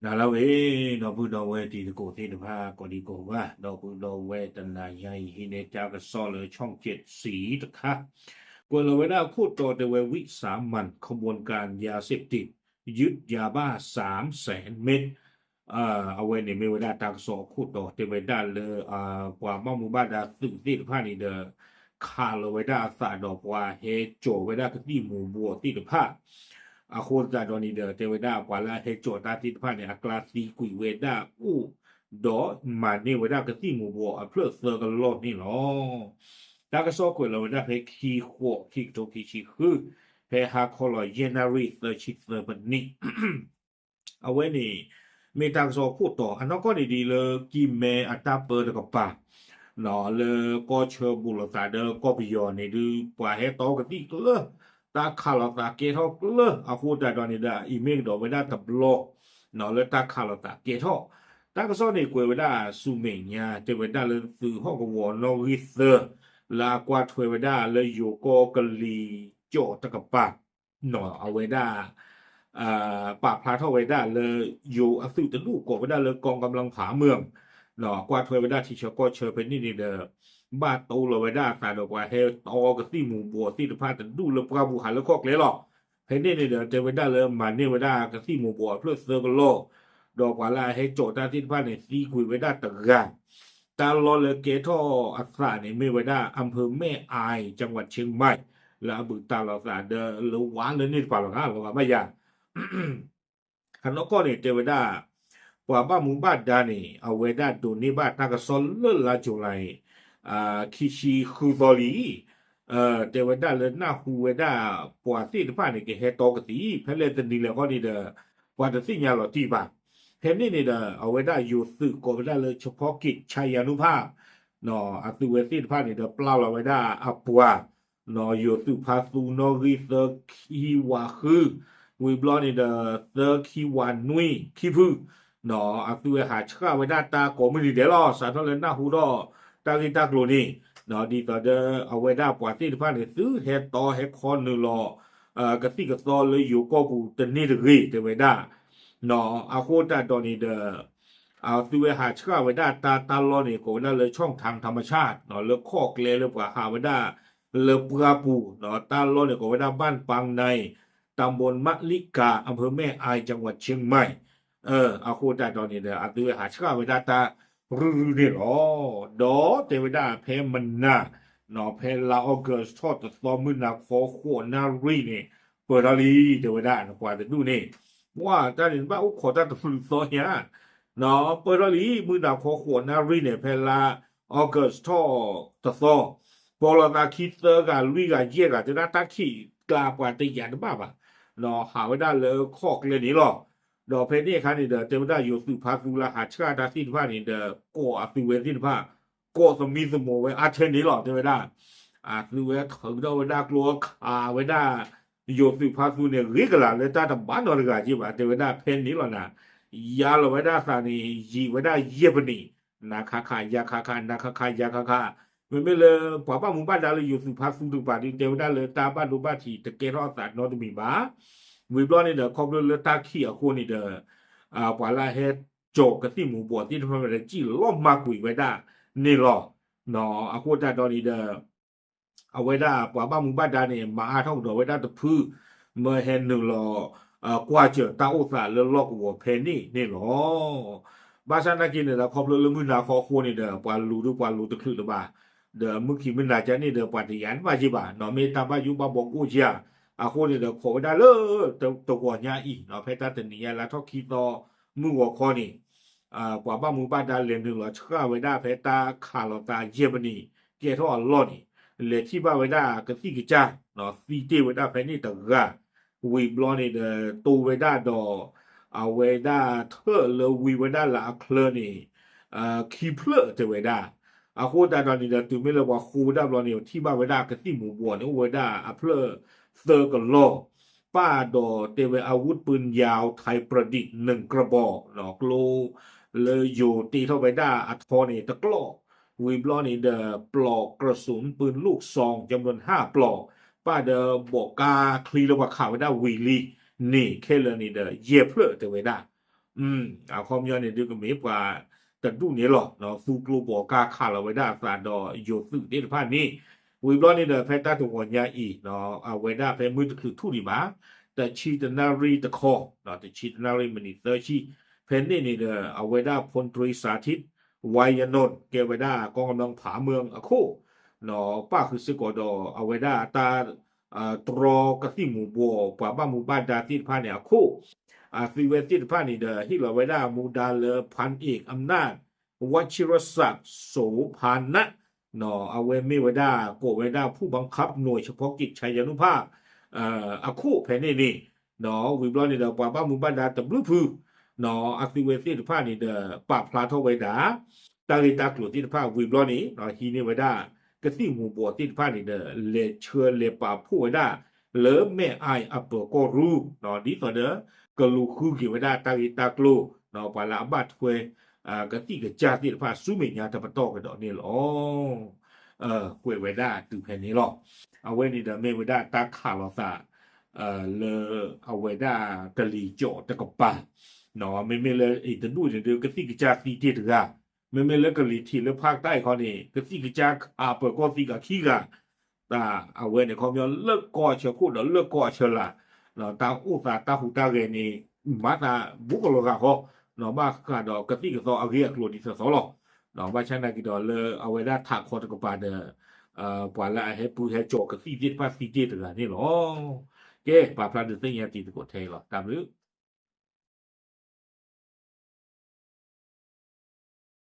နၤလၢဝဲ ဒီပုၢ်ဒီဝဲၢ်တံၤသကိးသ့ၣ်တဖၣ် ကိးဒံကိးဂၤ ဒီပုၢ်ဒီဝဲၢ်တနၤညါအံၤ ဟံးန့ၢ်တၢ်ကစီၣ်လၢ ช่องเจ็ดสี တခါ ကွဲးလီၤဝဲဒၣ်အခိၣ်တီတဲဝဲ วิสามันขบวนการยาเสพติด ยึดยาบ้าสามแสนเม็ด အဝဲန့ၣ်မ့ၢ်ဝဲဒၣ်တၢ်ကစီၣ်အခိၣ်တီတဲဝဲဒၣ်လၢ ပှၤဘၣ်မူဘၣ်ဒါသုးသ့ၣ်တဖၣ်န့ၣ်ဒီး ခးလီၤဝဲဒၣ်အသးဒီးပှၤဟဲကၠီၤဝဲဒၣ်ကသံၣ်မူၤဘှီးသ့ၣ်တဖၣ် အဃိသတးဒီးန့ၣ်ဒီး တဲဝဲဒၣ်ပှၤလၢအဟဲကၠီၤတၢ်သ့ၣ်တဖၣ်န့ၣ် အကျါသံကွံာ်ဝဲဒၣ်အိၣ် ဒီးမၤန့ၢ်ဝဲဒၣ်ကသံၣ်မူၤဘှီးအဖျၢၣ်သၢကလီၢ်န့ၣ်လီၤ. တၢ်ကစီၣ်ကွဲးလီၤဝဲဒၣ်ဖဲခံဃိး ခံကထိခံဆံဃု ဖဲဟါခီလီၤယဲၢ်နၣ်ရံၣ်သၢဆံသၢပနံၣ် အဝဲန့ၣ် မ့ၢ်တၢ်ကစီၣ်ခိၣ်တီ အနီၢ်ကီၢ်န့ၣ်ဒ်လၢကံၢ်မဲအတၢ်ပၢတကပၤ လၢကီၢ်ဆၢဘူးလိာ်သးဒီးကီၢ်ပယီၤန့ၣ်ဒုး ပှၤဟဲတီကသံၣ်ကျၢၢ် တၢ်ခးလိာ်သးကဲထီၣ်ကျၢၢ် အဃိသတးဒီးန့ၣ်ဒီး အံၤမ့ၢ်ကဒီးဝဲဒၣ်တဘျီ လၢတၢ်ခးလိာ်သးကဲထီၣ် တၢ်ကစီၣ်န့ၣ်ကွဲးဝဲဒၣ်ဆူမဲာ်ညါ တဲဝဲဒၣ်လၢသုးဟီၣ်ကဝီၤနီၣ်ဂံၢ်သၢ လၢအကွၢ်ထွဲဝဲဒၣ်လၢယိၤကီၢ်ကလံၤကၠီၣ်တကပၤ အဝဲဒၣ် ပာ်ဖျါထီၣ်ဝဲဒၣ်လၢ ယိၤအသုးတဒူၣ်ကိးဝဲဒၣ်လၢ กองกำลังผาเมือง ကွၢ်ထွဲဝဲဒၣ်ထံဆၢကီၢ်ဆၢဖဲန့ၣ်န့ၣ်ဒီး ဘၣ်တိလိာ်ဝဲဒၣ်အသးဒီးပှၤဟဲတီကသံၣ်မူၤဘှီးသ့ၣ်တဖၣ်တဒူၣ်လၢပှၢ်ပူၤဟးလၢခီၣ်ကျဲလီၤ. ဖဲန့ၣ်န့ၣ်ဒီး တဲဝဲဒၣ်လၢမၤန့ၢ်ဝဲဒၣ်ကသံၣ်မူၤဘှီးအဖျၢၣ်သၢကလီၢ် ဒီးပှၤလၢအဟဲကၠီၤတၢ်သ့ၣ်တဖၣ်န့ၣ် သံကွံာ်ဝဲဒၣ်တဂၤ တၢ်လီၢ်လၢကဲထီၣ်အသးန့ၣ် မ့ၢ်ဝဲဒၣ် อำเภอแม่อาย จังหวัดเชียงใหม่ လၢအဘူးတၢ်လိာ်သးဒီးလၢဝါလၢန့ၣ်တပၤလီၤဂာ် လီၤဂာ်ဘၣ်ယၤ အနီၢ်ကီၢ်န့ၣ် တဲဝဲဒၣ် ပှၤဘၣ်မူဘၣ်ဒါန့ၣ် အဝဲဒၣ်ဒိးန့ၢ်ဘၣ်တၢ်ကစီၣ်လၢလါကၠူၤလံ ခံဆံဃုသီလံ တဲဝဲဒၣ်လၢနၢ်ဟူဝဲဒၣ် ပှၤသ့ၣ်တဖၣ်န့ၣ် ကဟဲတီကသံၣ် ဖဲလဲၣ်တနံၤလဲၣ်ဃီန့ၣ်ဒီး ပှၤတသ့ၣ်ညါလီၤတံၢ်ဘၣ်. ဖဲန့ၣ်န့ၣ်ဒီး အဝဲဒၣ်ယိၤသုးကိးဝဲဒၣ်လၢ เฉพาะกิจชายานุภาพ အသုးဝဲသ့ၣ်တဖၣ်န့ၣ်ဒီး ပျၢ်လီၤဝဲဒၣ်အပှၤ ယိၤသုးဖါသူနီၣ်ဂံၢ်သၢခံဝးဃု ဝံၤဘျီန့ၣ်ဒီး သၢခံဝးနွံခံဖု အသုးဝဲဟးဆှၣ်ဝဲဒၣ်တၢ်ကိးမုၢ်နံၤဒဲးလီၤ. စးထီၣ်လၢနၢ်ဟူထီၣ်တၢ်ဂ့ၢ်တၢ်ကျိၤန့ၣ် ဒ်သိးဒီးအဝဲဒၣ်ပှၤသ့ၣ်တဖၣ်န့ၣ် သုဟဲတီဟဲခီနုာ်လီၤ ကသံၣ်ကသီလၢယိၤကီၢ်ပူၤတန့ၢ်တဂ့ၤ တဲဝဲဒၣ် အဃိသတးဒီးန့ၣ်ဒီး အသုးဝဲဟးဆှၣ်ဝဲဒၣ်တၢ်တၢ်လီၢ်န့ၣ် ကိးဝဲဒၣ်လၢ ช่องทางธรรมชาติ လၢခီၣ်ကျဲလၢပှၤဟးဝဲဒၣ် လၢပှၢ်ပူၤ တၢ်လီၢ်န့ၣ် ကိးဝဲဒၣ် บ้านปางใน ตำบลมะลิกา อำเภอแม่อาย จังหวัดเชียงใหม่ အဃိသတးဒီးန့ၣ်ဒီး အသုးဝဲဟးဆှၣ်ဝဲဒၣ်တၢ်ရုၢ်ရုၢ်န့ၣ်လီၤ. ဒီးတဲဝဲဒၣ်ဖဲမနၤ ဖဲလါအီကူးထီၣ်တသီ မုၢ်နၤခီဃိးနၣ်ရံၣ်န့ၣ် ပၢၢ်ထီၣ်လံ တဲဝဲဒၣ် ပှၤတဒူၣ်န့ၣ် ပှၤတၢ်န့ၣ်ဘၣ်အိၣ်ခိးတၢ်တဖုတသီညါ ပၢၢ်ထီၣ်လံ မုၢ်နၤခီဃိးနၣ်ရံၣ်န့ၣ် ဖဲလါအီကူးထီၣ်တသီ ပိာ်လိာ်သးခံသၢဂၤလွံၢ်ဂၤယဲၢ်ဂၤ တဲဝဲဒၣ်တၢ်ခံးကျါပှၤတယာ်တဘၣ်ဘၣ် ဟးဝဲဒၣ်လၢခီၣ်ကျဲန့ၣ်လီၤ. ဒီးဖဲန့ၣ်အခါန့ၣ်ဒီး တဲဝဲဒၣ်ယိၤသုးဖါသူလၢဟးဆှၣ်တၢ်သ့ၣ်တဖၣ်န့ၣ်ဒီး ကိးအသုးဝဲသ့ၣ်တဖၣ် ကိးသမံသမိးဝဲအါထဲန့ၣ်လီၤ တဲဝဲဒၣ် အသုးဝဲထုးထီၣ်ဝဲဒၣ်ကျိခးဝဲဒၣ် ယိၤသုးဖါသူန့ၣ် ဂ့ၤကလာ်လၢတၢ်တဘၣ်နီတဂၤက့ဘၣ် တဲဝဲဒၣ်ဖဲန့ၣ်လီၤနၤ ယါလီၤဝဲဒၣ်သးန့ၣ် ယံာ်ဝဲဒၣ်ယဲၢ်ပနံၣ် နခခ ယခခ နခခ ယခခ မ့မ့ၢ်လၢပှၤဘၣ်မူဘၣ်ဒါလၢယိၤသုးဖါသူတကပၤဒုး တဲဝဲဒၣ်လၢတၢ်ဘၣ်ဒိဘၣ်ထံးတကဲထီၣ်အသးနီတမံၤဘၣ်. ဝံၤဘျီန့ၣ်ဒီး ခီဖျိလၢတၢ်ခံးအဃိန့ၣ်ဒီး ပှၤလၢအဟဲကၠီၤကသံၣ်မူၤဘှီးသ့ၣ်တဖၣ်ဒီး စံၣ်လီၤမၤကွံာ်ဝဲဒၣ်န့ၣ်လီၤ. အဃိသတးဒီးန့ၣ်ဒီး အဝဲဒၣ်ပှၤဘၣ်မူဘၣ်ဒါန့ၣ် မၤအါထီၣ်ကဒီးဝဲဒၣ်တဖု မၢဟဲနုာ်လီၤ ကွၢ်စၢၤတၢ်အိၣ်သးလၢလီၢ်ကဝီၤဖဲန့ၣ်န့ၣ်လီၤ. ဘၣ်ဆၣ်နာ်က့န့ၣ်ဒီး ခီဖျိလၢမုၢ်နၤခီဃိန့ၣ်ဒီး ပှၤလူၤဒုးပှၤလူၤတချုးလၢၤဘၣ်, ဒီးမုၢ်ခံမုၢ်နၤကါန့ၣ်ဒီး ပှၤတယာ်တဘၣ်က့ဘၣ်, မ့ၢ်တၢ်ဘၣ်ယိၣ်ဘၣ်ဘီကအိၣ်ကါ, အဃိန့ၣ်ဒီး ခိးဝဲဒၣ်လၢ တဂီၤညါအံၤ ဖဲတၢ်တနံၤညါလါထီၣ်ခံသီ မုၢ်ဂီၤခီန့ၣ် ပှၤဘၣ်မူဘၣ်ဒါလဲၤနုာ်လီၤဆှၣ်ဝဲဒၣ်ဖဲတၢ်ခးလိာ်သးယဲၢ်ပနံး ကဲထီၣ်အလီၢ်န့ၣ် လဲၤထံၣ်ဘၣ်ဝဲဒၣ်ကသံၣ်ကစၢ် သံတ့ၢ်ဝဲဒၣ်ဖဲန့ၣ်တဂၤ, ဝံၤဘျီန့ၣ်ဒီး တိဝဲဒၣ်ဒီး အဝဲဒၣ်ထၢၣ်လၢဝံဝဲဒၣ်လၢအချၢန့ၣ် ခံဖျၢၣ်တဲဝဲဒၣ်, အဃိသတးဒီးန့ၣ်ဒီး တုၤမ့ၢ်လၢပှၤဃိဒၣ်ဘျီန့ၣ် ထံၣ်ဘၣ်ဝဲဒၣ်ကသံၣ်မူၤဘှီးန့ၣ် အိၣ်ဝဲဒၣ်အဖျၢၣ်သၢကလီၢ်, ပၣ်ဒီးတဲဝဲ อาวุธปืนยาวไทยประดิษฐ์ หนึ่งกระบอก ကျိ လၢယိၤတ့ထီၣ်ဝဲဒၣ်အထီန့ၣ်တကျီၢ်, ဝံၤဘျီန့ၣ်ဒီး ปลอกกระสุนปืนลูกซอง จำนวนห้าปลอก ပၣ်ဒီးဘီးကါချံလၢပှၤခးဝဲဒၣ်ဝံၤလံန့ၣ် ခဲလၢာ်န့ၣ်ဒီး ယဲၢ်ဖျၢၣ်တဲဝဲဒၣ် အခီပညီန့ၣ်ဒုးကမ့ၢ်ပှၤတဒူၣ်န့ၣ်လီၤ. သူကျိၤဘီၣ်ကါခးလီၤဝဲဒၣ်အသးဒီးယိၤသုးသ့ၣ်တဖၣ်န့ၣ်, ဝံၤဘျီန့ၣ်ဒီး ဖဲတၢ်တဂီၤညါအံၤ အဝဲဒၣ်ဖဲမုၢ်တချုးထူၣ်ဒံးဘၣ်, တဆံတနၣ်ရံၣ်တခီ, တဆံတနၣ်ရံၣ်မံးနံးသၢဆံ ဖဲန့ၣ်န့ၣ်ဒီး အဝဲဒၣ် พลตรีสาธิต วายานนท์ ကဲဝဲဒၣ် กองกำลังผาเมือง အခိၣ် ပၣ်ဃုာ်စ့ၢ်ကီးဒီးအဝဲဒၣ်တၢ် တြီကသံၣ်မူၤဘှီး ပှၤဘၣ်မူဘၣ်ဒါသ့ၣ်တဖၣ်န့ၣ်အခိၣ်, အသုဝဲသ့ၣ်တဖၣ်န့ၣ်ဒီး ဟ့ၣ်လီၤဝဲဒၣ်မူဒါလၢ พันเอกอำนาจ วชิรศักดิ์ โสภณะ အဝဲမ့ၢ်ဝဲဒၣ် ကိးဝဲဒၣ် ผู้บังคับหน่วยเฉพาะกิจชายานุภาพ အခိၣ်ဖဲန့ၣ်န့ၣ်, ဝံၤဘျီန့ၣ်ဒီး ပှၤဘၣ်မူဘၣ်ဒါတဘျုးဖု အသုဝဲသ့ၣ်တဖၣ်န့ၣ်ဒီး ပာ်ဖျါထီၣ်ဝဲဒၣ် တၢ်ဂ့ၢ်တၢ်ကျိၤသ့ၣ်တဖၣ် ဝံၤဘျီန့ၣ် ဟံးန့ၢ်ဝဲဒၣ် ကသံၣ်မူၤဘှီးသ့ၣ်တဖၣ်န့ၣ်ဒီး လဲၤဆှၢလဲၤပာ်ဖှိၣ်ဝဲဒၣ် လၢမဲၢ်အၢၣ်အပၢၤကီၢ်ရူၢ် ဒ်သိးဒီး ကလူၤဃုက့ၤဝဲဒၣ်တၢ်ဂ့ၢ်တၢ်ကျိၤ ပှၤလၢအဘၣ်ထွဲ ကသံၣ်ကစၢ်သ့ၣ်တဖၣ်ဆူမဲာ်ညါတပတီၢ်ကဒီးန့ၣ်လီၤ. ကွဲးဝဲဒၣ်တုၤဖဲန့ၣ်လီၤ. အဝဲန့ၣ်ဒီးမ့ၢ်ဝဲဒၣ်တၢ်ခးလိာ်သး လၢအဝဲဒၣ်ကလံၤကၠီၣ်တကပၤ, မ့မ့ၢ်လၢအံၤတဒူၣ်န့ၣ်ဒုး ကသံၣ်ကစၢ်သံတ့ၢ်တဂၤ, မ့မ့ၢ်လၢကလံၤထံးလၢဖးတၢ်အံၤခီန့ၣ် ကသံၣ်ကစၢ်အပၢၤကီၢ်သံကခံဂၤ, တၢ်အဝဲန့ၣ်ခီပညီလၢကီၢ်အဆၢခိၣ်ဒီးလၢကီၢ်အဆၢလာ်, တၢ်အိၣ်သးတၢ်ဟူးတၢ်ဂဲၤန့ၣ် မၤသးဘူးကလီၤဂာ်ဃီ, ဘၣ်ဃးဒီးကသံၣ်ကသီအဂ့ၢ်အကျိၤဒ်သိးသိးလီၤ. ဘၣ်ဆၣ်နာ်က့ၤဒီးလၢအဝဲဒၣ်ထးခီတကပၤဒီး ပှၤလၢအဟဲပူၤဟဲကၠီၤကသံၣ်သ့ၣ်တဖၣ်သံတ့ၢ်တဂၤန့ၣ်လီၤ. ကဲ ပာ်ဖျါဒုးသ့ၣ်ညါတံၤသကိးထဲအံၤလီၤ. တၢ်ဘျုး